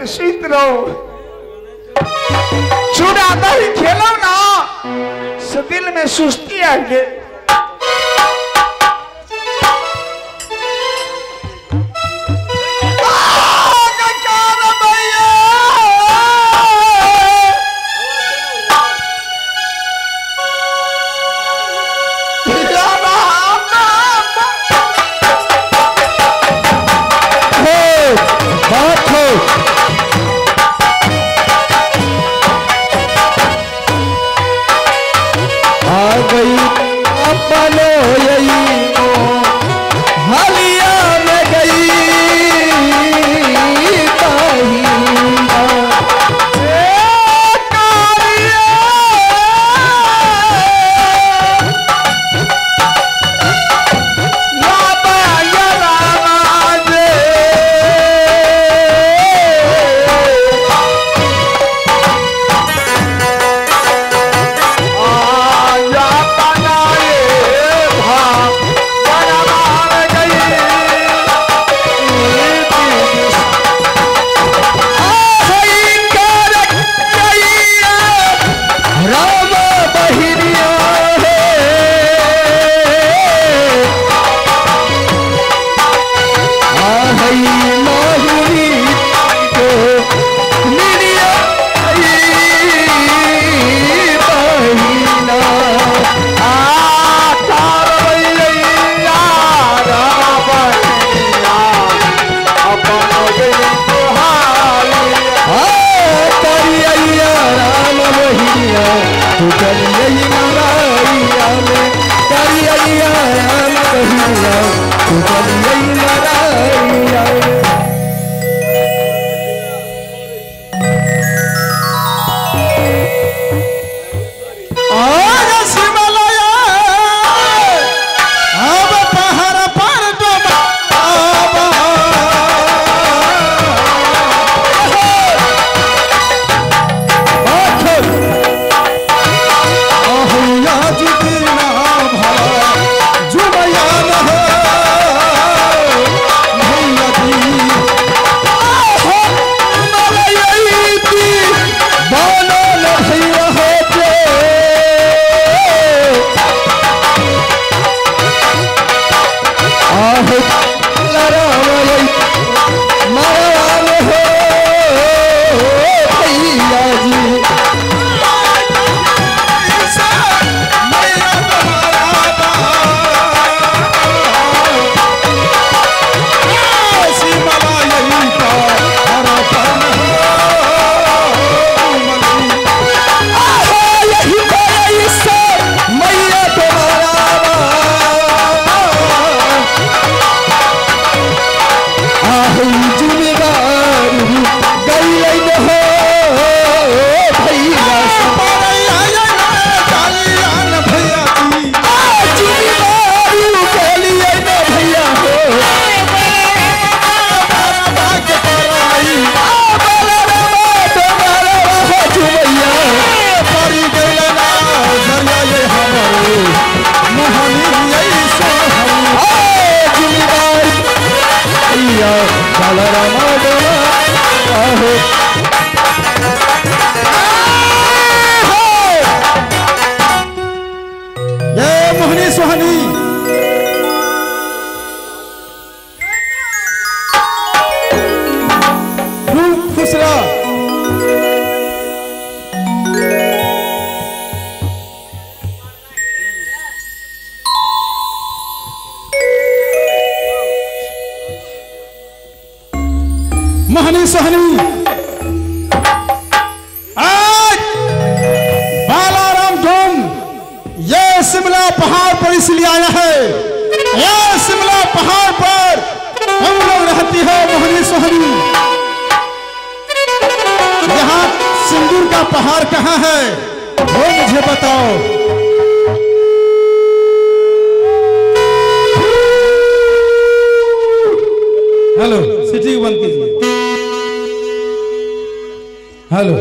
फेर सुति रहू। चूड़ा दही खेलौ ना से दिल में सुस्ती आबि गेल। मोहनी सोहनी आज बालाराम डोम ये शिमला पहाड़ पर इसलिए आया है। ये शिमला पहाड़ पर हम लोग रहती है मोहनी सोहनी। यहाँ सिंदूर का पहाड़ कहाँ है वो मुझे बताओ। हेलो, सिटी बंद कीजिए। हेलो,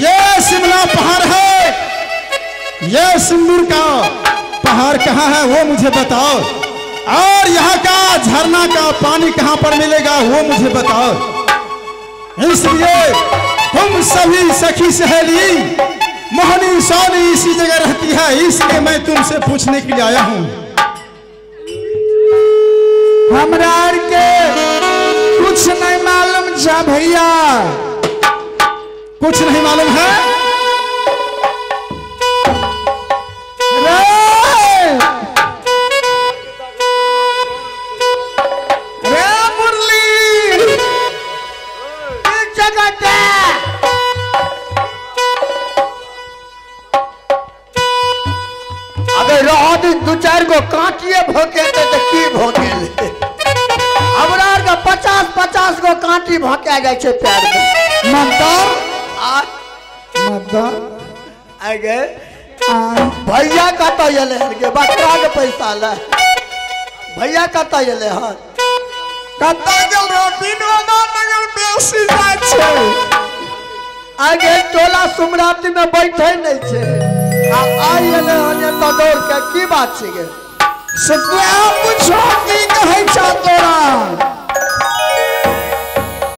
ये शिमला पहाड़ है, ये सिंदूर का पहाड़ कहाँ है वो मुझे बताओ। और यहाँ का झरना का पानी कहाँ पर मिलेगा वो मुझे बताओ। इसलिए तुम सभी सखी सहेली मोहनी सोनी इसी जगह रहती है, इसलिए मैं तुमसे पूछने के लिए आया हूँ। हमरा के कुछ नहीं मालूम जा भैया। कुछ नहीं मालूम है? रे रे मुरली जगह अबे रह दिन दू चार गो कांटिए भोके तो की भोके। हमरा के 50-50 गो कांटी भोके जाय छै पैर में। मदर मदर आगे भैया कतऽ एलै हन गे? बकरा के पैसा ले भैया कतऽ एलै हन? कतऽ गेल रो? बिनोदा नगर बेसी जाइ छै। आगे टोला सुमराती में बैठे नहीं छै। आ आइ एलै हन एतऽ दौड़ के, की बात छै गे? से तोरा पूछो की कहै छौ तोरा?